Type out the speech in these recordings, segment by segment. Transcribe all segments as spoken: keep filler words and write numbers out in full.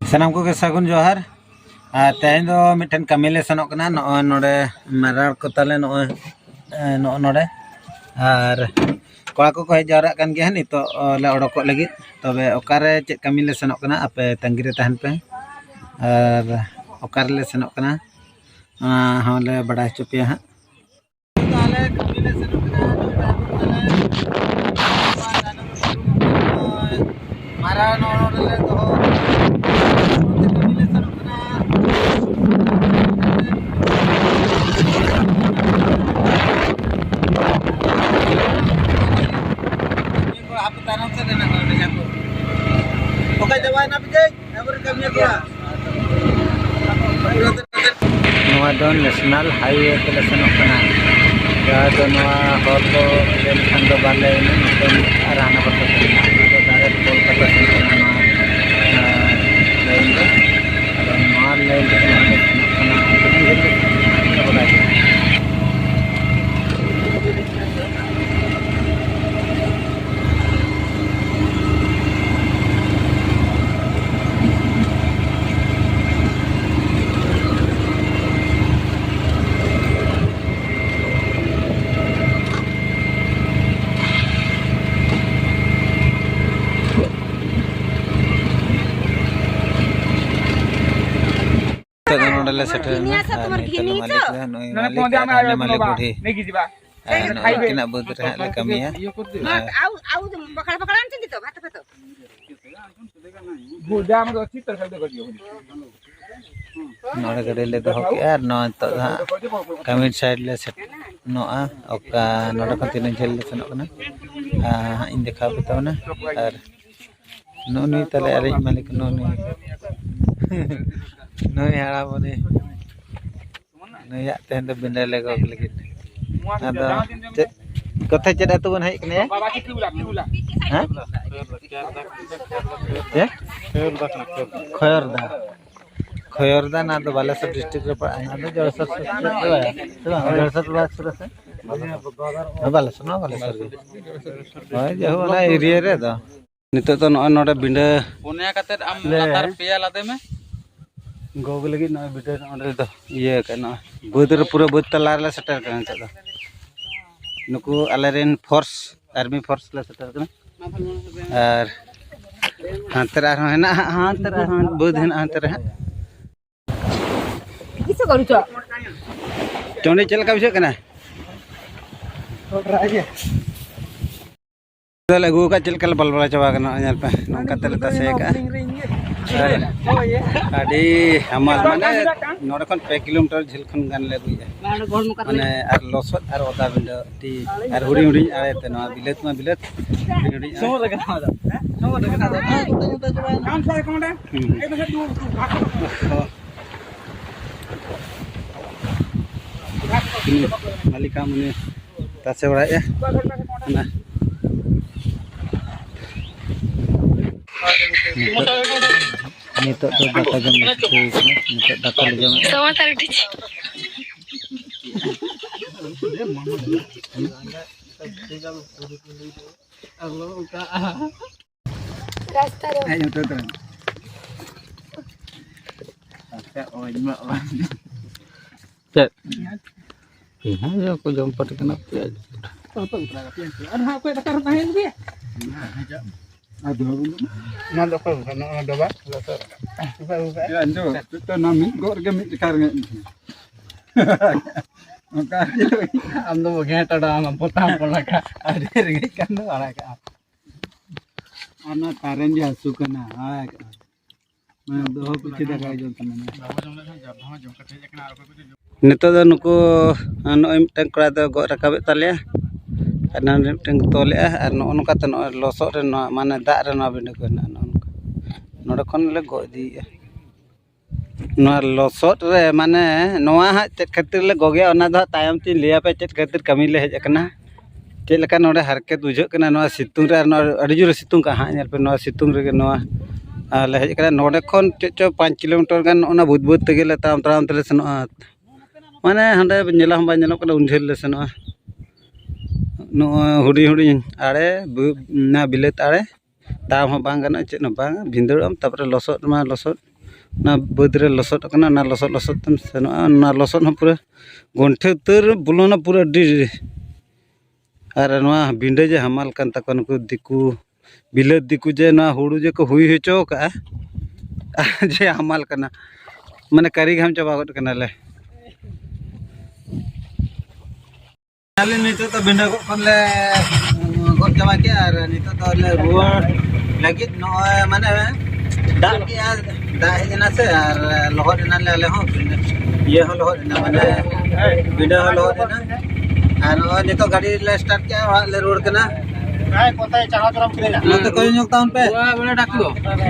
ᱥᱟᱱᱟᱢ ᱠᱚᱜᱮ ᱥᱟᱹᱜᱩᱱ ᱡᱚᱦᱟᱨ᱾ ᱟᱨ ᱛᱮᱦᱮᱧ ᱫᱚ ᱢᱤᱫᱴᱮᱱ ᱠᱟᱹᱢᱤ ᱞᱮ ᱥᱮᱱᱚᱜ ᱠᱟᱱᱟ, ᱱᱚᱜᱼᱚᱭ ᱱᱚᱰᱮ ᱢᱟᱨᱟᱲ ᱠᱚ ᱛᱟᱞᱮ, ᱱᱚᱜᱼᱚᱭ, ᱮ, ᱱᱚᱜᱼᱚ ᱱᱚᱰᱮ᱾ ᱟᱨ ᱠᱚᱲᱟ ᱠᱚᱠᱚ ᱦᱮᱡ ᱡᱟᱣᱨᱟᱜ ᱠᱟᱱ ᱜᱮᱭᱟ ᱦᱟᱸᱜ ᱱᱤᱛᱚᱜ, ᱚ, ᱞᱮ ᱚᱰᱚᱠᱚᱜ ᱞᱟᱹᱜᱤᱫ᱾ ᱛᱚᱵᱮ ᱚᱠᱟᱨᱮ ᱪᱮᱫ ᱠᱟᱹᱢᱤ ᱞᱮ ᱥᱮᱱᱚᱜ ᱠᱟᱱᱟ, ᱟᱯᱮ ᱛᱟᱺᱜᱤ ᱨᱮ ᱛᱟᱦᱮᱱ ᱯᱮ᱾ ᱟᱨ ᱚᱠᱟ ᱨᱮᱞᱮ ᱥᱮᱱᱚᱜ ᱠᱟᱱᱟ, ᱚᱱᱟ ᱦᱚᱸᱞᱮ ᱵᱟᱰᱟᱭ ᱦᱚᱪᱚ ᱯᱮᱭᱟ ᱦᱟᱸᱜ᱾ ᱟᱞᱮ ᱠᱟᱹᱢᱤ ᱞᱮ ᱥᱮᱱᱚᱜ ᱠᱟᱱᱟ, ᱱᱩᱭ driver ᱛᱟᱞᱮ᱾ ᱢᱟᱨᱟᱝ ᱦᱚᱲ ᱞᱮ ᱫᱚᱦᱚ ᱠᱟᱹᱢᱤ ᱞᱮ ᱥᱮᱱᱚᱜ ᱠᱟᱱᱟ᱾ ᱦᱟᱯᱮ ᱛᱟᱭᱱᱚᱢ ᱥᱮᱫ ᱨᱮ ᱢᱮᱱᱟᱜ ᱠᱚᱣᱟ, ᱵᱷᱮᱡᱟ ᱠᱚ᱾ ᱚᱠᱟ ᱪᱟᱵᱟᱭᱮᱱᱟ ᱵᱤᱡᱚᱭ? ᱱᱚᱣᱟ ᱫᱚ national highway ᱛᱮᱞᱮ ᱥᱮᱱᱚᱜ ᱠᱟᱱᱟ, ᱡᱟᱦᱟᱸ ᱫᱚ ᱱᱚᱣᱟ ᱦᱚᱨ ᱫᱚ ᱞᱟᱹᱭ ᱞᱮᱠᱷᱟᱱ ᱫᱚ ᱵᱟᱞᱮ ᱩᱱᱟᱹᱜ ᱧᱩᱛᱩᱢ ᱟᱨ ᱦᱟᱱᱟ ᱵᱟᱠᱚ ᱥᱮᱱᱚᱜᱼᱟ, ᱱᱚᱣᱟ ᱫᱚ direct ᱠᱳᱞᱠᱟᱛᱟ ᱥᱮᱱ ᱠᱟᱱᱟ ᱱᱚᱣᱟ, ᱟᱸ, line ᱫᱚ᱾ ᱟᱫᱚ ᱱᱚᱣᱟ line ᱛᱮ ᱱᱚᱣᱟ ᱞᱮ ᱥᱮᱱᱚᱜ ᱠᱟᱱᱟ, ᱟᱹᱰᱤ ᱰᱷᱮᱨ ᱞᱮ ᱥᱮᱱᱚᱜ ᱠᱟᱱᱟ, ᱵᱟᱰᱟᱭ ᱜᱮ᱾ ᱱᱤᱛᱚᱜ ᱫᱚ ᱱᱚᱰᱮ ᱞᱮ ᱥᱮᱴᱮᱨ ᱮᱱᱟ ᱟᱨ ᱱᱤᱛᱚᱜ ᱞᱮ ᱢᱟᱹᱞᱤᱠ ᱫᱚ ᱱᱩᱭ ᱢᱟᱹᱞᱤᱠ ᱟᱨ ᱦᱟᱱᱤ ᱢᱟᱹᱞᱤᱠ ᱵᱩᱰᱷᱤ᱾ ᱟᱨ ᱱᱩᱠᱤᱱᱟᱜ ᱵᱟᱹᱫᱽ ᱨᱮ ᱦᱟᱸᱜ ᱞᱮ ᱠᱟᱹᱢᱤᱭᱟ᱾ ᱟᱨ ᱱᱚᱰᱮ ᱜᱟᱹᱰᱤ ᱞᱮ ᱫᱚᱦᱚ ᱠᱮᱜᱼᱟ ᱟᱨ ᱱᱚᱣᱟ ᱱᱤᱛᱚᱜ ᱫᱚ ᱦᱟᱸᱜ ᱠᱟᱹᱢᱤ site ᱞᱮ ᱥᱮᱱᱚᱜᱼᱟ᱾ ᱚᱠᱟ ᱱᱚᱰᱮ ᱠᱷᱚᱱ ᱛᱤᱱᱟᱹᱜ ᱡᱷᱟᱹᱞ ᱞᱮ ᱥᱮᱱᱚᱜ ᱠᱟᱱᱟ, ᱟᱨ ᱦᱟᱸᱜ ᱤᱧ ᱫᱮᱠᱷᱟᱣ ᱟᱯᱮ ᱛᱟᱵᱚᱱᱟ᱾ ᱟᱨ ᱱᱩᱜᱼᱩ ᱱᱩᱭ ᱛᱟᱞᱮ ᱟᱞᱮᱭᱤᱡ ᱢᱟᱹᱞᱤᱠ, ᱱᱩᱜᱼᱩ ᱱᱩᱭ, ᱱᱩᱭ ᱦᱟᱲᱟᱢ ᱩᱱᱤ, ᱱᱩᱭᱟᱜ ᱛᱮᱦᱮᱧ ᱫᱚ ᱵᱤᱱᱰᱟᱹ ᱞᱮ ᱜᱚᱜ ᱞᱟᱹᱜᱤᱫ᱾ ᱟᱫᱚ ᱪᱮᱫ ᱠᱚᱛᱷᱮ, ᱪᱮᱫ ᱟᱹᱛᱩ ᱵᱚᱱ ᱦᱮᱡ ᱠᱟᱱᱟ ᱭᱟ? ᱦᱮᱸ? ᱪᱮᱫ? ᱠᱷᱚᱭᱚᱨᱫᱟ᱾ ᱠᱷᱚᱭᱚᱨᱫᱟ, ᱱᱚᱣᱟ ᱫᱚ ᱵᱟᱞᱮᱥᱚᱨ district ᱨᱮ ᱯᱟᱲᱟᱜᱼᱟ᱾ ᱱᱚᱣᱟ ᱫᱚ ᱡᱚᱲᱥᱚᱨ ᱥᱩᱨ ᱥᱮᱫ ᱫᱚ ᱵᱟᱭ, ᱥᱮ ᱵᱟᱝ? ᱡᱚᱲᱥᱚᱨ ᱵᱟᱭ ᱥᱩᱨᱟ ᱥᱮ? ᱵᱟᱞᱮᱥᱚᱨ, ᱱᱚᱣᱟ ᱵᱟᱞᱮᱥᱚᱨ ᱜᱮ᱾ ᱦᱳᱭ, ᱡᱟᱭᱦᱳᱠ, ᱚᱱᱟ area ᱨᱮ ᱫᱚ᱾ ᱱᱤᱛᱚᱜ ᱫᱚ ᱱᱚᱜᱼᱚᱭ ᱱᱚᱰᱮ ᱵᱤᱸᱰᱟᱹ ᱯᱩᱱᱭᱟ ᱠᱟᱛᱮᱫ ᱟᱢ ᱞᱮ ᱞᱟᱛᱟᱨ ᱯᱮᱭᱟ ᱞᱟᱫᱮ ᱢᱮ᱾ ᱜᱚᱜ ᱞᱟᱹᱜᱤᱫ ᱱᱚᱜᱼᱚᱭ ᱵᱤᱸᱰᱟᱹ ᱱᱚᱰᱮ ᱫᱚ ᱤᱭᱟᱹ ᱠᱟᱱᱟ, ᱵᱟᱹᱫᱽ ᱨᱮ, ᱯᱩᱨᱟᱹ ᱵᱟᱹᱫᱽ ᱛᱟᱞᱟ ᱨᱮᱞᱮ ᱥᱮᱴᱮᱨ ᱠᱟᱱᱟ ᱱᱤᱛᱚᱜ ᱫᱚ᱾ ᱱᱩᱠᱩ ᱟᱞᱮᱨᱮᱱ ᱯᱷᱳᱨᱥ, ᱟᱨᱢᱤ ᱯᱷᱳᱨᱥ ᱞᱮ ᱥᱮᱴᱮᱨ ᱠᱟᱱᱟ᱾ ᱟᱨ ᱦᱟᱱᱛᱮ ᱨᱮ ᱟᱨᱦᱚᱸ ᱦᱮᱱᱟᱜᱼᱟ, ᱦᱟᱸᱜ ᱦᱟᱱᱛᱮ ᱨᱮ ᱟᱨᱦᱚᱸ ᱵᱟᱹᱫᱽ ᱦᱮᱱᱟᱜᱼᱟ ᱦᱟᱱᱛᱮ ᱨᱮ ᱦᱟᱸᱜ᱾ ᱪᱚᱸᱰᱤ, ᱪᱮᱫ ᱞᱮᱠᱟ ᱵᱩᱡᱷᱟᱹᱜ ᱠᱟᱱᱟ? ᱫᱚᱞᱮ ᱟᱹᱜᱩ ᱟᱠᱟᱫ, ᱪᱮᱫ ᱞᱮᱠᱟ ᱞᱮ ᱵᱟᱞᱵᱟᱞᱟ ᱪᱟᱵᱟ ᱠᱟᱱᱟ, ᱧᱮᱞ ᱯᱮ, ᱱᱚᱝᱠᱟ ᱛᱮᱞᱮ ᱛᱟᱥᱮ ᱟᱠᱟᱫᱼᱟ᱾ ᱟᱨ ᱟᱹᱰᱤ ᱦᱟᱢᱟᱞ, ᱢᱟᱱᱮ ᱱᱚᱰᱮ ᱠᱷᱚᱱ ᱯᱮ ᱠᱤᱞᱳᱢᱤᱴᱟᱨ ᱡᱷᱟᱹᱞ ᱠᱷᱚᱱ ᱜᱟᱱ ᱞᱮ ᱟᱹᱜᱩᱭᱮᱫᱼᱟ, ᱢᱟᱱᱮ ᱟᱨ ᱞᱚᱥᱚᱫ ᱟᱨ ᱚᱫᱟ ᱵᱤᱸᱰᱟᱹ ᱟᱹᱰᱤ, ᱟᱨ ᱦᱩᱰᱤᱧ ᱦᱩᱰᱤᱧ ᱟᱲᱮ ᱛᱮ ᱱᱚᱣᱟ ᱵᱤᱞᱟᱹᱛ ᱢᱟ ᱵᱤᱞᱟᱹᱛ, ᱦᱩᱰᱤᱧ ᱦᱩᱰᱤᱧ ᱟᱲᱮ᱾ ᱦᱩᱸ᱾ ᱩᱱᱤ ᱢᱟᱹᱞᱤᱠ ᱦᱟᱸᱜ ᱩᱱᱤ ᱛᱟᱥᱮ ᱵᱟᱲᱟᱭᱮᱫᱼᱟ᱾ ᱚᱱᱟ ᱱᱤᱛᱚᱜ, ᱱᱤᱛᱚᱜ ᱫᱚ ᱫᱟᱠᱟ ᱡᱚᱢ ᱦᱩᱭ ᱠᱟᱱᱟ᱾ ᱱᱤᱛᱚᱜ ᱫᱟᱠᱟ ᱞᱮ ᱡᱚᱢᱮᱫᱼᱟ᱾ ᱨᱟᱥᱛᱟ ᱨᱮ᱾ ᱦᱮᱡ ᱩᱛᱟᱹᱨ ᱛᱟᱞᱟᱝ᱾ ᱟᱪᱪᱷᱟ, ᱚᱡᱽ ᱢᱟ ᱚᱡᱽ᱾ ᱪᱮᱫ? ᱦᱮᱸ, ᱡᱚᱢ ᱠᱚ ᱡᱚᱢ ᱯᱟᱹᱴᱤ ᱠᱟᱱᱟ, ᱯᱮᱸᱭᱟᱡᱽ᱾ ᱟᱨ ᱱᱟᱦᱟᱜ ᱚᱠᱚᱭ ᱫᱟᱠᱟ ᱨᱮ ᱛᱟᱦᱮᱸᱭᱮᱱ ᱜᱮᱭᱟ? ᱟᱫᱚ ᱚᱱᱟ ᱫᱚ ᱚᱠᱚᱭ ᱵᱟᱠᱷᱟᱱ? ᱱᱚᱜᱼᱚ ᱱᱚᱣᱟ ᱰᱚᱵᱟ? ᱚᱠᱚᱭ ᱵᱟᱠᱷᱟᱱ? ᱭᱟ, ᱟᱸᱡᱚᱢ, ᱱᱤᱛᱚᱜ ᱱᱚᱣᱟ ᱢᱤᱫ ᱜᱚᱜ ᱨᱮᱜᱮ ᱢᱤᱫ ᱡᱚᱠᱷᱟ ᱨᱮᱸᱜᱮᱡ ᱢᱮ᱾ ᱚᱱᱠᱟ ᱜᱮ᱾ ᱟᱢ ᱫᱚ ᱵᱚᱜᱮ ᱦᱟᱛᱟᱲᱟ, ᱟᱢ ᱯᱚᱛᱟᱢ ᱠᱚ ᱞᱟᱜᱟ᱾ ᱟᱹᱰᱤ ᱨᱮᱸᱜᱮᱡ ᱠᱟᱱ ᱫᱚ ᱟᱲᱟᱜ ᱠᱟᱜᱼᱟ᱾ ᱟᱨ ᱱᱚᱣᱟ ᱛᱟᱨᱮᱱ ᱜᱮ ᱦᱟᱹᱥᱩ ᱠᱟᱱᱟ, ᱦᱳᱭ᱾ ᱢᱟᱱᱮ ᱫᱚᱦᱚ ᱯᱤᱪᱷᱤ ᱫᱟᱠᱟ ᱡᱚᱢ ᱥᱟᱱᱟ ᱢᱮ᱾ ᱱᱤᱛᱚᱜ ᱫᱚ ᱱᱩᱠᱩ, ᱱᱚᱜᱼᱚᱭ ᱢᱤᱫᱴᱟᱝ ᱠᱚᱲᱟ ᱫᱚ ᱜᱚᱜ ᱨᱟᱠᱟᱵᱮᱫ ᱛᱟᱞᱮᱭᱟ, ᱟᱨ ᱱᱚᱰᱮ ᱢᱤᱫᱴᱟᱝ ᱛᱚᱞᱮᱜᱼᱟ, ᱟᱨ ᱱᱚᱜᱼᱚ ᱱᱚᱝᱠᱟ ᱛᱮ ᱱᱚᱜᱼᱚᱭ ᱞᱚᱥᱚᱫ ᱨᱮ ᱱᱚᱣᱟ, ᱢᱟᱱᱮ ᱫᱟᱜ ᱨᱮ ᱱᱚᱣᱟ ᱵᱤᱸᱰᱟᱹ ᱠᱚ ᱦᱮᱱᱟᱜᱼᱟ, ᱱᱚᱜᱼᱚ ᱱᱚᱝᱠᱟ᱾ ᱱᱚᱰᱮ ᱠᱷᱚᱱ ᱞᱮ ᱜᱚᱜ ᱤᱫᱤᱭᱮᱫᱼᱟ᱾ ᱱᱚᱣᱟ ᱞᱚᱥᱚᱫ ᱨᱮ, ᱢᱟᱱᱮ, ᱱᱚᱣᱟ ᱦᱟᱸᱜ ᱪᱮᱫ ᱠᱷᱟᱹᱛᱤᱨ ᱞᱮ ᱜᱚᱜᱮᱭᱟ, ᱚᱱᱟ ᱫᱚ ᱦᱟᱸᱜ ᱛᱟᱭᱚᱢ ᱛᱤᱧ ᱞᱟᱹᱭᱟᱯᱮ, ᱪᱮᱫ ᱠᱷᱟᱹᱛᱤᱨ ᱠᱟᱹᱢᱤ ᱞᱮ ᱦᱮᱡ ᱟᱠᱟᱱᱟ, ᱪᱮᱫ ᱞᱮᱠᱟ ᱱᱚᱰᱮ ᱦᱟᱨᱠᱮᱛ ᱵᱩᱡᱷᱟᱹᱜ ᱠᱟᱱᱟ ᱱᱚᱣᱟ ᱥᱤᱛᱩᱝ ᱨᱮ᱾ ᱟᱨ ᱱᱚᱣᱟ ᱟᱹᱰᱤ ᱡᱳᱨᱮ ᱥᱤᱛᱩᱝ ᱠᱟᱜᱼᱟ ᱦᱟᱸᱜ, ᱧᱮᱞ ᱯᱮ, ᱱᱚᱣᱟ ᱥᱤᱛᱩᱝ ᱨᱮᱜᱮ ᱱᱚᱣᱟ, ᱟᱨ ᱞᱮ ᱦᱮᱡ ᱟᱠᱟᱱᱟ᱾ ᱱᱚᱰᱮ ᱠᱷᱚᱱ ᱪᱮᱫ ᱪᱚ ᱯᱟᱸᱪ ᱠᱤᱞᱳᱢᱤᱴᱟᱨ ᱜᱟᱱ ᱚᱱᱟ ᱵᱟᱹᱫᱽ ᱵᱟᱹᱫᱽ ᱛᱮᱜᱮ ᱞᱮ ᱛᱟᱲᱟᱢ ᱛᱟᱲᱟᱢ ᱛᱮᱞᱮ ᱥᱮᱱᱚᱜᱼᱟ᱾ ᱢᱟᱱᱮ, ᱦᱟᱸᱰᱮ ᱧᱮᱞ ᱦᱚᱸ ᱵᱟᱭ ᱧᱮᱞᱚᱜ ᱠᱟᱱᱟ, ᱩᱱ ᱡᱷᱟᱹᱞ ᱞᱮ ᱥᱮᱱᱚᱜᱼᱟ᱾ ᱱᱚᱜᱼᱚᱭ ᱦᱩᱰᱤᱧ ᱦᱩᱰᱤᱧ ᱟᱲᱮ, ᱵᱟᱹ-, ᱚᱱᱟ ᱵᱤᱞᱟᱹᱛ ᱟᱲᱮ, ᱛᱟᱲᱟᱢ ᱦᱚᱸ ᱵᱟᱝ ᱜᱟᱱᱚᱜᱼᱟ, ᱪᱮᱫ ᱦᱚᱸ ᱵᱟᱝ, ᱵᱷᱤᱸᱫᱟᱹᱲᱚᱜ ᱟᱢ᱾ ᱛᱟᱨᱯᱚᱨᱮ ᱞᱚᱥᱚᱫ ᱢᱟ ᱞᱚᱥᱚᱫ, ᱚᱱᱟ ᱵᱟᱹᱫᱽ ᱨᱮ ᱞᱚᱥᱚᱫ ᱠᱟᱱᱟ, ᱚᱱᱟ ᱞᱚᱥᱚᱫ ᱞᱚᱥᱚᱫ ᱛᱮᱢ ᱥᱮᱱᱚᱜᱼᱟ, ᱚᱱᱟ ᱞᱚᱥᱚᱫ ᱦᱚᱸ ᱯᱩᱨᱟᱹ ᱜᱚᱱᱴᱷᱮ ᱩᱛᱟᱹᱨ ᱵᱚᱞᱚᱱᱟ ᱯᱩᱨᱟᱹ ᱟᱹᱰᱤ᱾ ᱟᱨ ᱱᱚᱣᱟ ᱵᱤᱸᱰᱟᱹ ᱡᱮ ᱦᱟᱢᱟᱞ ᱠᱟᱱ ᱛᱟᱠᱚᱣᱟ ᱱᱩᱠᱩ ᱫᱤᱠᱩ, ᱵᱤᱞᱟᱹᱛ ᱫᱤᱠᱩ ᱡᱮ ᱱᱚᱣᱟ ᱦᱩᱲᱩ ᱡᱮ ᱠᱚ ᱦᱩᱭ ᱦᱚᱪᱚ ᱠᱟᱜᱼᱟ, ᱡᱮ ᱦᱟᱢᱟᱞ ᱠᱟᱱᱟ, ᱢᱟᱱᱮ ᱠᱟᱹᱨᱤ ᱜᱷᱟᱢ ᱪᱟᱵᱟ ᱜᱚᱫ ᱠᱟᱱᱟᱞᱮ᱾ ᱟᱞᱮ ᱱᱤᱛᱚᱜ ᱫᱚ ᱵᱤᱸᱰᱟᱹ ᱜᱚᱫ ᱠᱷᱚᱱ ᱞᱮ ᱜᱚᱫ ᱪᱟᱵᱟ ᱠᱮᱜᱼᱟ ᱟᱨ ᱱᱤᱛᱚᱜ ᱫᱚ ᱞᱮ ᱨᱩᱣᱟᱹᱲ ᱞᱟᱹᱜᱤᱫ᱾ ᱱᱚᱜᱼᱚᱭ ᱢᱟᱱᱮ ᱫᱟᱜ ᱠᱮᱜᱼᱟ, ᱫᱟᱜ ᱦᱮᱡ ᱮᱱᱟ ᱥᱮ ᱟᱨ ᱞᱚᱦᱚᱫ ᱮᱱᱟᱞᱮ ᱟᱞᱮ ᱦᱚᱸ, ᱤᱭᱟᱹ ᱦᱚᱸ ᱞᱚᱦᱚᱫ ᱮᱱᱟ, ᱢᱟᱱᱮ ᱵᱤᱸᱰᱟᱹ ᱦᱚᱸ ᱞᱚᱦᱚᱫ ᱮᱱᱟ᱾ ᱟᱨ ᱱᱚᱜᱼᱚᱭ ᱱᱤᱛᱚᱜ ᱜᱟᱹᱰᱤ ᱞᱮ ᱥᱴᱟᱨᱴ ᱠᱮᱜᱼᱟ, ᱚᱲᱟᱜ ᱞᱮ ᱨᱩᱣᱟᱹᱲ ᱠᱟᱱᱟ᱾ ᱱᱚᱛᱮ ᱠᱚᱭᱚᱜ ᱧᱚᱜ ᱛᱟᱵᱚᱱ ᱯᱮ᱾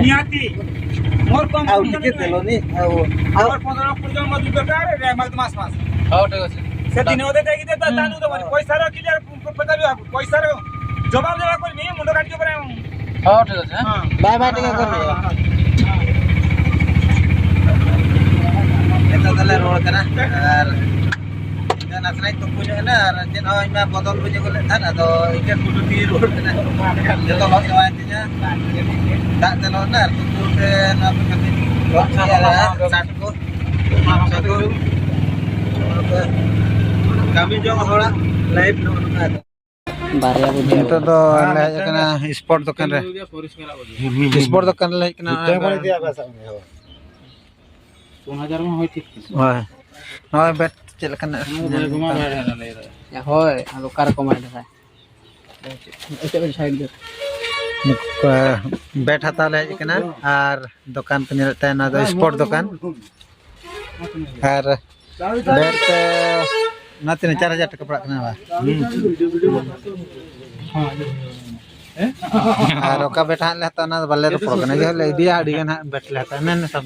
ᱱᱤᱦᱟᱹᱛᱤ᱾ ᱢᱳᱨ ᱠᱚᱢ ᱟᱨ ᱩᱱᱠᱤᱱ ᱛᱮᱞᱚ ᱱᱤ, ᱟᱨ ᱯᱚᱱᱫᱽᱨᱚ ᱠᱩᱲᱤ ᱡᱚᱱ ᱢᱚᱫᱽᱫᱷᱮ ᱵᱮᱯᱟᱨ ᱨᱮ ᱢᱟᱜᱽ ᱢᱟᱥ ᱢᱟᱥ᱾ ᱦᱳᱭ, ᱴᱷᱤᱠ ᱟᱪᱷᱮ᱾ ᱥᱮ ᱫᱤᱱ ᱦᱚᱸ ᱫᱮ ᱜᱤᱫᱟᱹᱨ ᱫᱚ ᱛᱟᱱᱩ ᱫᱚ ᱢᱟᱱᱮ ᱯᱚᱭᱥᱟ ᱨᱮ ᱠᱤᱞᱤᱭᱟᱨ ᱯᱚᱭᱥᱟ ᱨᱮ ᱡᱚᱵᱟᱵ ᱫᱮ ᱵᱟᱠᱚ ᱮᱢᱮᱭᱟ, ᱢᱩᱱᱰᱚ ᱠᱟᱴᱤ ᱯᱚᱨᱮ᱾ ᱦᱳᱭ, ᱴᱷᱤᱠ ᱟᱪᱷᱮ, ᱦᱮᱸ᱾ ᱵᱟᱭ ᱵᱟᱭ ᱴᱷᱤᱠ ᱟᱪᱷᱮ᱾ ᱱᱤᱛᱚᱜ ᱫᱚᱞᱮ ᱨᱩᱣᱟᱹᱲ ᱠᱟᱱᱟ ᱟᱨ ᱱᱟᱥᱮᱱᱟᱜ ᱛᱩᱯᱩ ᱧᱚᱜ ᱮᱱᱟ ᱟᱨ ᱪᱮᱫ ᱦᱚᱸ ᱤᱧ ᱢᱟ ᱵᱚᱫᱚᱞ ᱵᱟᱹᱧ ᱟᱹᱜᱩ ᱞᱮᱫ ᱛᱟᱦᱮᱸᱫ, ᱟᱫᱚ ᱤᱱᱠᱟᱹ ᱜᱩᱰᱩ ᱛᱮᱜᱮ ᱨᱩᱣᱟᱹᱲ ᱠᱟᱱᱟ᱾ ᱡᱚᱛᱚ ᱞᱚᱦᱚᱫ ᱪᱟᱵᱟᱭᱮᱱ ᱛᱤᱧᱟ᱾ ᱫᱟᱜ ᱛᱮ ᱞᱚᱦᱚᱫ ᱮᱱᱟ ᱟᱨ ᱛᱩᱯᱩ ᱛᱮ ᱱᱚᱣᱟ ᱠᱚ ᱠᱟᱹᱢᱤ ᱥᱟᱨᱴ ᱠᱚ, ᱥᱟᱨᱴ ᱠᱚ, ᱠᱟᱹᱢᱤ ᱡᱚᱝ ᱦᱚᱲᱟᱜ ᱞᱟᱭᱤᱯᱷ ᱱᱚᱜᱼᱚ ᱱᱚᱝᱠᱟ᱾ ᱵᱟᱨᱭᱟ ᱵᱩᱡᱷᱟᱹᱣ᱾ ᱱᱤᱛᱚᱜ ᱫᱚ ᱞᱮ ᱦᱮᱡ ᱟᱠᱟᱱᱟ ᱥᱯᱳᱨᱴ ᱫᱚᱠᱟᱱ ᱨᱮ᱾ ᱥᱯᱳᱨᱴ ᱫᱚᱠᱟᱱ ᱨᱮ ᱞᱮ ᱦᱮᱡ ᱟᱠᱟᱱᱟ᱾ ᱯᱩᱱ ᱦᱟᱡᱟᱨ ᱢᱟ ᱦᱳᱭ ᱴᱷᱤᱠ᱾ ᱦᱳᱭ᱾ ᱱᱚᱜᱼᱚᱭ ᱵᱮᱴ ᱪᱮᱫ ᱞᱮᱠᱟᱱᱟᱜ? ᱦᱳᱭ, ᱜᱚᱢᱟ ᱵᱟᱭ ᱦᱟᱨᱟ ᱞᱟᱹᱭ ᱫᱟᱲᱮᱭᱟᱜᱼᱟ᱾ ᱦᱳᱭ, ᱟᱫᱚ ᱚᱠᱟ ᱨᱚᱠᱚᱢ ᱟᱭ ᱫᱟᱫᱟ? ᱪᱮᱫ ᱵᱮᱱ ᱥᱟᱭᱤᱰ ᱫᱚ? ᱱᱚᱝᱠᱟ ᱵᱮᱴ ᱦᱟᱛᱟᱣ ᱞᱮ ᱦᱮᱡ ᱟᱠᱟᱱᱟ ᱟᱨ ᱫᱚᱠᱟᱱ ᱯᱮ ᱧᱮᱞᱮᱫ ᱛᱟᱦᱮᱸ, ᱱᱚᱣᱟ ᱫᱚ ᱥᱯᱳᱨᱴ ᱫᱚᱠᱟᱱ᱾ ᱟᱨ ᱵᱮᱴ ᱛᱮ ᱚᱱᱟ ᱛᱤᱱᱟᱹᱜ ᱪᱟᱨ ᱦᱟᱡᱟᱨ ᱴᱟᱠᱟ ᱯᱟᱲᱟᱜ ᱠᱟᱱᱟ ᱵᱟ? ᱟᱨ ᱚᱠᱟ ᱵᱮᱴ ᱦᱟᱸᱜ ᱞᱮ ᱦᱟᱛᱟᱣᱟ, ᱚᱱᱟ ᱫᱚ ᱵᱟᱞᱮ ᱨᱚᱯᱚᱲ ᱠᱟᱱᱟ᱾ ᱡᱮ ᱦᱚᱸ ᱞᱮ ᱤᱫᱤᱭᱟ, ᱟᱹᱰᱤ ᱜᱟᱱ ᱦᱟᱸᱜ ᱵᱮᱴ ᱞᱮ ᱦᱟᱛᱟᱣᱟ᱾ ᱢᱮᱱ ᱢᱮ ᱥᱟᱢ᱾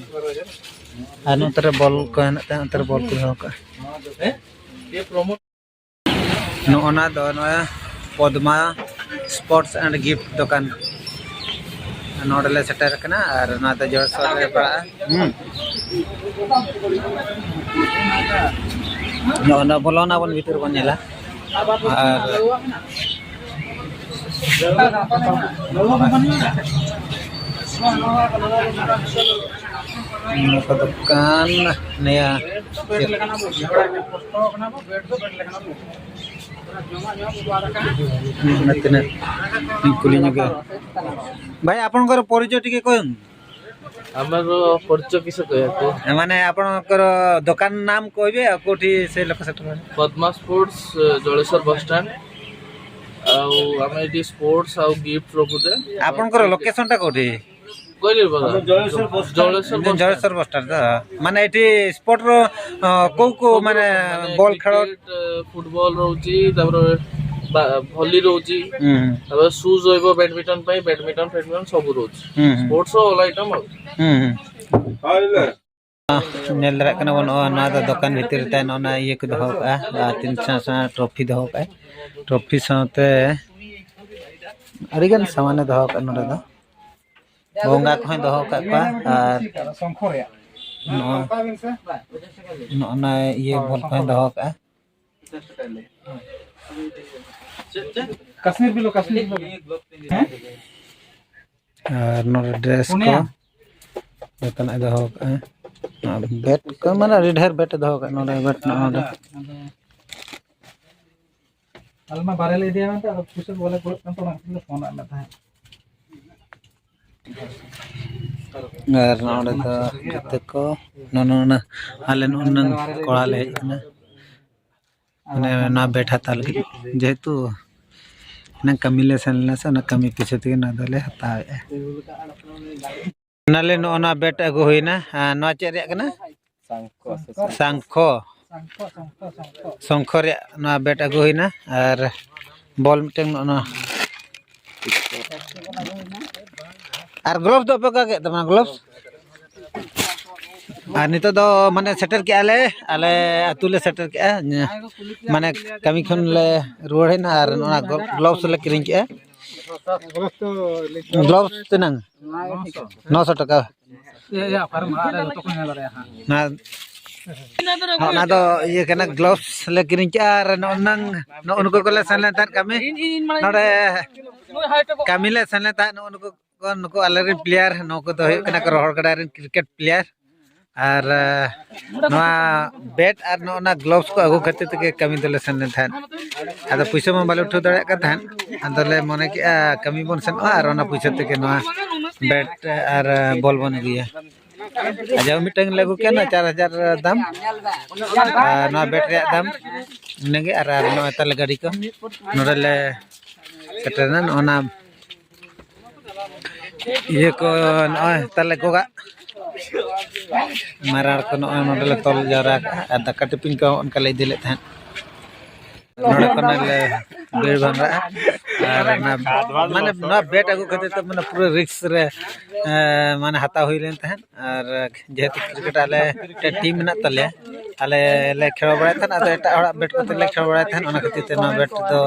ᱟᱨ ᱱᱚᱛᱮ ᱨᱮ ᱵᱚᱞ ᱠᱚ ᱦᱮᱱᱟᱜ ᱛᱟᱦᱮᱸᱫ, ᱚᱱᱛᱮ ᱨᱮ ᱵᱚᱞ ᱠᱚ ᱫᱚᱦᱚ ᱠᱟᱜᱼᱟ᱾ ᱱᱚᱜᱼᱚ ᱱᱟ ᱫᱚ ᱱᱚᱣᱟ ᱯᱚᱫᱽᱢᱟ ᱥᱯᱳᱨᱴᱥ ᱮᱱᱰ ᱜᱤᱯᱷᱴ ᱫᱚᱠᱟᱱ᱾ ᱱᱚᱰᱮ ᱞᱮ ᱥᱮᱴᱮᱨ ᱟᱠᱟᱱᱟ ᱟᱨ ᱱᱚᱣᱟ ᱫᱚ ᱡᱚᱲ ᱥᱚᱦᱚᱨ ᱨᱮ ᱯᱟᱲᱟᱜᱼᱟ᱾ ᱦᱩᱸ᱾ ᱱᱚᱜᱼᱚ ᱱᱟ ᱵᱚᱞᱚᱱᱟᱵᱚᱱ ᱵᱷᱤᱛᱤᱨ ᱵᱚᱱ ᱧᱮᱞᱟ᱾ ᱟᱨ ᱱᱚᱣᱟ ᱠᱚ ᱫᱚᱠᱟᱱ ᱱᱤᱭᱟᱹ ᱛᱤᱱᱟᱹᱜ ᱤᱧ ᱠᱩᱞᱤ ᱧᱚᱜᱟ᱾ ᱵᱷᱟᱭ, ଆପଣଙ୍କର ପରିଚୟ ଟିକେ କହିବେ? ଆମର ପରିଚୟ କିସ କହିବାକୁ? ମାନେ ଆପଣଙ୍କର ଦୋକାନ ନାମ କହିବେ, ଆଉ କୋଉଠି ସେ ଲୋକ ସେଟା କହିବେ? Padma sports, Jaleswar bus stand. ଆଉ ଆମେ ଏଠି ସ୍ପୋର୍ଟସ ଆଉ ଗିଫ୍ଟ ରଖୁଛେ। ଆପଣଙ୍କର ଲୋକେସନ ଟା କୋଉଠି? କହିଲି ପରା। Jaleswar bus stand. Jaleswar bus stand ତ। ମାନେ ଏଠି ସ୍ପୋର୍ଟର, ଅ, କୋଉ କୋଉ ସବୁ ମାନେ ମାନେ ବଲ୍ କ୍ରିକେଟ, ଫୁଟବଲ ରହୁଛି, ତାପରେ ବା-, ଭଲି ରହୁଛି, ହୁଁ, ହୁଁ। ତାପରେ ସୁଜ୍ ରହିବ ବ୍ୟାଡମିଣ୍ଟନ ପାଇଁ, ବ୍ୟାଡମିଣ୍ଟନ ଫ୍ୟାଡମିଣ୍ଟନ ସବୁ ରହୁଛି। ହୁଁ, ହୁଁ। ସ୍ପୋର୍ଟସ ଅଲ୍ ଆଇଟମ ଆଉ। ହୁଁ, ହୁଁ। ᱧᱮᱞ ᱫᱟᱲᱮᱭᱟᱜ ᱠᱟᱱᱟ ᱵᱚᱱ, ᱱᱚᱣᱟ, ᱱᱚᱣᱟ ᱫᱚ ᱫᱚᱠᱟᱱ ᱵᱷᱤᱛᱤᱨ ᱨᱮ ᱛᱟᱦᱮᱱ, ᱚᱱᱟ ᱤᱭᱟᱹ ᱠᱚ ᱫᱚᱦᱚ ᱠᱟᱜᱼᱟ, ᱟᱨ ᱛᱤᱱ ᱥᱮᱬᱟ ᱥᱮᱬᱟ ᱴᱨᱚᱯᱷᱤ ᱫᱚᱦᱚ ᱠᱟᱜᱼᱟ᱾ ᱴᱨᱚᱯᱷᱤ ᱥᱟᱶᱛᱮ ᱟᱹᱰᱤᱜᱟᱱ ᱥᱟᱢᱟᱱᱮ ᱫᱚᱦᱚ ᱠᱟᱜᱼᱟ ᱱᱚᱰᱮ ᱫᱚ᱾ ᱵᱚᱸᱜᱟ ᱠᱚᱦᱚᱸᱭ ᱫᱚᱦᱚ ᱠᱟᱜ ᱠᱚᱣᱟ, ᱟᱨ ᱱᱚᱜᱼᱚ, ᱱᱚᱜᱼᱚ ᱱᱟ ᱤᱭᱟᱹ ᱵᱚᱞ ᱠᱚᱦᱚᱸᱭ ᱫᱚᱦᱚ ᱠᱟᱜᱼᱟ᱾ ᱠᱟᱥᱢᱤᱨ ᱵᱤᱞᱚ, ᱠᱟᱥᱢᱤᱨ ᱵᱤᱞᱚ᱾ ᱟᱨ ᱱᱚᱰᱮ ᱰᱨᱮᱥ ᱠᱚ ᱡᱚᱛᱚᱱᱟᱜ ᱮ ᱫᱚᱦᱚ ᱠᱟᱜᱼᱟ᱾ ᱟᱨ ᱵᱮᱴ ᱠᱚ, ᱢᱟᱱᱮ ᱟᱹᱰᱤ ᱰᱷᱮᱨ ᱵᱮᱴ ᱮ ᱫᱚᱦᱚ ᱠᱟᱜᱼᱟ ᱱᱚᱰᱮ, ᱵᱮᱴ ᱱᱚᱜᱼᱚ ᱱᱚᱰᱮ᱾ ᱟᱞᱮ ᱢᱟ ᱵᱟᱨᱦᱮ ᱞᱮ ᱤᱫᱤᱭᱟ ᱢᱮᱱᱛᱮ, ᱟᱫᱚ ᱯᱩᱭᱥᱟᱹ ᱠᱚ ᱵᱟᱞᱮ ᱠᱩᱲᱟᱹᱜ ᱠᱟᱱ ᱛᱟᱦᱮᱸ, ᱚᱱᱟ ᱠᱷᱟᱹᱛᱤᱨ ᱞᱮ ᱯᱷᱳᱱ ᱟᱫ ᱢᱮ ᱛᱟᱦᱮᱸᱫ᱾ ᱟᱨ ᱱᱚᱰᱮ ᱫᱚ ᱜᱟᱛᱮ ᱠᱚ, ᱱᱚᱜᱼᱚ ᱱᱚᱣᱟ ᱟᱞᱮ ᱱᱚᱜᱼᱚ ᱱᱚᱣᱟ ᱠᱚᱲᱟ ᱞᱮ ᱦᱮᱡ ᱠᱟᱱᱟ᱾ ᱢᱟᱱᱮ ᱚᱱᱟ ᱵᱮᱴ ᱦᱟᱛᱟᱣ ᱞᱟᱹᱜᱤᱫ, ᱡᱮᱦᱮᱛᱩ ᱚᱱᱟ ᱠᱟᱹᱢᱤ ᱞᱮ ᱥᱮᱱ ᱞᱮᱱᱟ ᱥᱮ, ᱚᱱᱟ ᱠᱟᱹᱢᱤ ᱯᱤᱪᱷᱟᱹ ᱛᱮᱜᱮ ᱱᱚᱣᱟ ᱫᱚᱞᱮ ᱦᱟᱛᱟᱣᱮᱫᱼᱟ᱾ ᱚᱱᱟᱞᱮ ᱱᱚᱜᱼᱚ ᱱᱚᱣᱟ ᱵᱮᱴ ᱟᱹᱜᱩ ᱦᱩᱭᱱᱟ᱾ ᱟᱨ ᱱᱚᱣᱟ ᱪᱮᱫ ᱨᱮᱭᱟᱜ ᱠᱟᱱᱟ? ᱥᱟᱝᱠᱷᱚ ᱥᱮ ᱥᱟᱝᱠᱷᱚ᱾ ᱥᱚᱝᱠᱷᱚ ᱨᱮᱭᱟᱜ ᱱᱚᱣᱟ ᱵᱮᱴ ᱟᱹᱜᱩ ᱦᱩᱭᱱᱟ, ᱟᱨ ᱵᱚᱞ ᱢᱤᱫᱴᱮᱱ ᱱᱚᱜᱼᱚ ᱱᱚᱣᱟ᱾ ᱟᱨ ᱜᱞᱳᱵᱷᱥ ᱫᱚ ᱚᱠᱟ ᱠᱮᱫ ᱛᱟᱵᱚᱱᱟ, ᱜᱞᱳᱵᱷᱥ? ᱟᱨ ᱱᱤᱛᱚᱜ ᱫᱚ ᱢᱟᱱᱮ ᱥᱮᱴᱮᱨ ᱠᱮᱜᱼᱟ ᱞᱮ, ᱟᱞᱮ ᱟᱹᱛᱩ ᱞᱮ ᱥᱮᱴᱮᱨ ᱠᱮᱜᱼᱟ, ᱢᱟᱱᱮ ᱠᱟᱹᱢᱤ ᱠᱷᱚᱱ ᱞᱮ ᱨᱩᱣᱟᱹᱲ ᱦᱮᱡ ᱮᱱᱟ, ᱟᱨ ᱱᱚᱣᱟ ᱜᱞᱳᱵᱷᱥ ᱞᱮ ᱠᱤᱨᱤᱧ ᱠᱮᱜᱼᱟ᱾ ᱜᱞᱳᱵᱷᱥ ᱛᱤᱱᱟᱹᱝ? ᱱᱚᱥᱚ ᱴᱟᱠᱟ᱾ ᱚᱱᱟ, ᱚᱱᱟ ᱫᱚ ᱤᱭᱟᱹ ᱠᱟᱱᱟ, ᱜᱞᱳᱵᱷᱥ ᱞᱮ ᱠᱤᱨᱤᱧ ᱠᱮᱜᱼᱟ, ᱟᱨ ᱱᱚᱜᱼᱚ ᱱᱟᱝ, ᱱᱚᱜᱼᱚ ᱱᱩᱠᱩ ᱠᱚᱞᱮ ᱥᱮᱱ ᱞᱮᱱ ᱛᱟᱦᱮᱸᱫ ᱠᱟᱹᱢᱤ ᱱᱚᱰᱮ᱾ ᱠᱟᱹᱢᱤ ᱞᱮ ᱥᱮᱱ ᱞᱮᱱ ᱛᱟᱦᱮᱸᱫ᱾ ᱱᱩᱜᱼᱩ ᱱᱩᱠᱩ ᱠᱚ, ᱱᱩᱠᱩ ᱟᱞᱮᱨᱮᱱ ᱯᱞᱮᱭᱟᱨ, ᱱᱩᱠᱩ ᱫᱚ ᱦᱩᱭᱩᱜ ᱠᱟᱱᱟ ᱠᱚ ᱨᱚᱦᱚᱲ ᱜᱟᱰᱟ ᱨᱮᱱ ᱠᱨᱤᱠᱮᱴ ᱯᱞᱮᱭᱟᱨ᱾ ᱟᱨ ᱱᱚᱣᱟ ᱵᱮᱴ ᱟᱨ ᱱᱚᱜᱼᱚ ᱱᱟ ᱜᱞᱳᱵᱷᱥ ᱠᱚ ᱟᱹᱜᱩ ᱠᱷᱟᱹᱛᱤᱨ ᱛᱮᱜᱮ ᱠᱟᱹᱢᱤ ᱫᱚᱞᱮ ᱥᱮᱱ ᱞᱮᱱ ᱛᱟᱦᱮᱸᱫ᱾ ᱟᱫᱚ ᱯᱩᱭᱥᱟᱹ ᱢᱟ ᱵᱟᱞᱮ ᱩᱴᱷᱟᱹᱣ ᱫᱟᱲᱮᱭᱟᱜ ᱠᱟᱱ ᱛᱟᱦᱮᱸᱫ᱾ ᱟᱫᱚᱞᱮ ᱢᱚᱱᱮ ᱠᱮᱜᱼᱟ ᱠᱟᱹᱢᱤ ᱵᱚᱱ ᱥᱮᱱᱚᱜᱼᱟ ᱟᱨ ᱚᱱᱟ ᱯᱩᱭᱥᱟᱹ ᱛᱮᱜᱮ ᱱᱚᱣᱟ ᱵᱮᱴ ᱟᱨ ᱵᱚᱞ ᱵᱚᱱ ᱟᱹᱜᱩᱭᱟ᱾ ᱟᱪᱪᱷᱟ, ᱢᱤᱫᱴᱟᱝ ᱞᱮ ᱟᱹᱜᱩ ᱠᱮᱜᱼᱟ, ᱱᱚᱣᱟ ᱪᱟᱨ ᱦᱟᱡᱟᱨ ᱫᱟᱢ᱾ ᱟᱨ ᱱᱚᱣᱟ ᱵᱮᱴ ᱨᱮᱭᱟᱜ ᱫᱟᱢ ᱤᱱᱟᱹᱜᱮ᱾ ᱟᱨ, ᱟᱨ ᱱᱚᱜᱼᱚᱭ ᱛᱟᱞᱮ ᱜᱟᱹᱰᱤ ᱠᱚ ᱱᱚᱰᱮ ᱞᱮ ᱥᱮᱴᱮᱨᱮᱱᱟ᱾ ᱱᱚᱜᱼᱚ ᱱᱟ ᱤᱭᱟᱹ ᱠᱚ, ᱱᱚᱜᱼᱚᱭ ᱛᱟᱞᱮ ᱜᱚᱜᱟᱜ ᱢᱟᱨᱟᱲ ᱠᱚ ᱱᱚᱜᱼᱚᱭ ᱱᱚᱰᱮ ᱞᱮ ᱛᱚᱞ ᱡᱟᱣᱨᱟ ᱠᱟᱜᱼᱟ᱾ ᱟᱨ ᱫᱟᱠᱟ ᱴᱤᱯᱤᱱ ᱠᱚ ᱚᱱᱠᱟ ᱞᱮ ᱤᱫᱤ ᱞᱮᱫ ᱛᱟᱦᱮᱸᱫ᱾ ᱱᱚᱰᱮ ᱠᱷᱚᱱ ᱞᱮ ᱵᱤᱨ ᱵᱷᱟᱝᱜᱟᱜᱼᱟ᱾ ᱟᱨ ᱚᱱᱟ, ᱢᱟᱱᱮ, ᱱᱚᱣᱟ ᱵᱮᱴ ᱟᱹᱜᱩ ᱠᱷᱟᱹᱛᱤᱨ ᱛᱮ, ᱢᱟᱱᱮ, ᱯᱩᱨᱟᱹ ᱨᱤᱠᱥ ᱨᱮ, ᱮ, ᱢᱟᱱᱮ, ᱦᱟᱛᱟᱣ ᱦᱩᱭ ᱞᱮᱱ ᱛᱟᱦᱮᱸᱫ᱾ ᱟᱨ ᱡᱮᱦᱮᱛᱩ ᱠᱨᱤᱠᱮᱴ ᱟᱞᱮ ᱢᱤᱫᱴᱮᱱ ᱴᱤᱢ ᱢᱮᱱᱟᱜ ᱛᱟᱞᱮᱭᱟ, ᱟᱞᱮ ᱞᱮ ᱠᱷᱮᱞ ᱵᱟᱲᱟᱭ ᱛᱟᱦᱮᱸᱫ, ᱟᱫᱚ ᱮᱴᱟᱜ ᱦᱚᱲᱟᱜ ᱵᱮᱴ ᱠᱚᱛᱮ ᱞᱮ ᱠᱷᱮᱞ ᱵᱟᱲᱟᱭ ᱛᱟᱦᱮᱸᱫ᱾ ᱚᱱᱟ ᱠᱷᱟᱹᱛᱤᱨ ᱛᱮ ᱱᱚᱣᱟ ᱵᱮᱴ ᱫᱚ,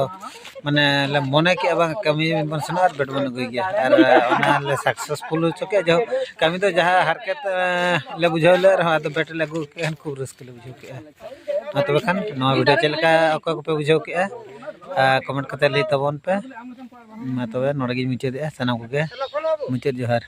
ᱢᱟᱱᱮ, ᱞᱮ ᱢᱚᱱᱮ ᱠᱮᱜᱼᱟ ᱵᱟᱝ ᱠᱟᱹᱢᱤ ᱵᱚᱱ ᱥᱮᱱᱚᱜᱼᱟ ᱟᱨ ᱵᱮᱴ ᱵᱚᱱ ᱟᱹᱜᱩᱭ ᱜᱮᱭᱟ, ᱟᱨ ᱚᱱᱟ ᱞᱮ ᱥᱟᱠᱥᱮᱥᱯᱷᱩᱞ ᱦᱚᱪᱚ ᱠᱮᱜᱼᱟ᱾ ᱡᱟᱭᱦᱳᱠ, ᱠᱟᱹᱢᱤ ᱫᱚ ᱡᱟᱦᱟᱸ ᱦᱟᱨᱠᱮᱛ, ᱮ, ᱞᱮ ᱵᱩᱡᱷᱟᱹᱣ ᱞᱮᱫ ᱨᱮᱦᱚᱸ, ᱟᱫᱚ ᱵᱮᱴ ᱞᱮ ᱟᱹᱜᱩ ᱠᱮᱜᱼᱟ, ᱠᱷᱩᱵ ᱨᱟᱹᱥᱠᱟᱹ ᱞᱮ ᱵᱩᱡᱷᱟᱹᱣ ᱠᱮᱜᱼᱟ᱾ ᱢᱟ ᱛᱚᱵᱮ ᱠᱷᱟᱱ ᱱᱚᱣᱟ ᱵᱷᱤᱰᱤᱭᱳ ᱪᱮᱫ ᱞᱮᱠᱟ, ᱚᱠᱚᱭ ᱠᱚᱯᱮ ᱵᱩᱡᱷᱟᱹᱣ ᱠᱮᱜᱼᱟ, ᱟᱨ ᱠᱚᱢᱮᱱᱴ ᱠᱟᱛᱮ ᱞᱟᱹᱭ ᱛᱟᱵᱚᱱ ᱯᱮ᱾ ᱢᱟ ᱛᱚᱵᱮ ᱱᱚᱰᱮ ᱜᱤᱧ ᱢᱩᱪᱟᱹᱫᱮᱜᱼᱟ᱾ ᱥᱟᱱᱟᱢ ᱠᱚᱜᱮ ᱢᱩᱪᱟᱹᱫ ᱡᱚᱦᱟᱨ᱾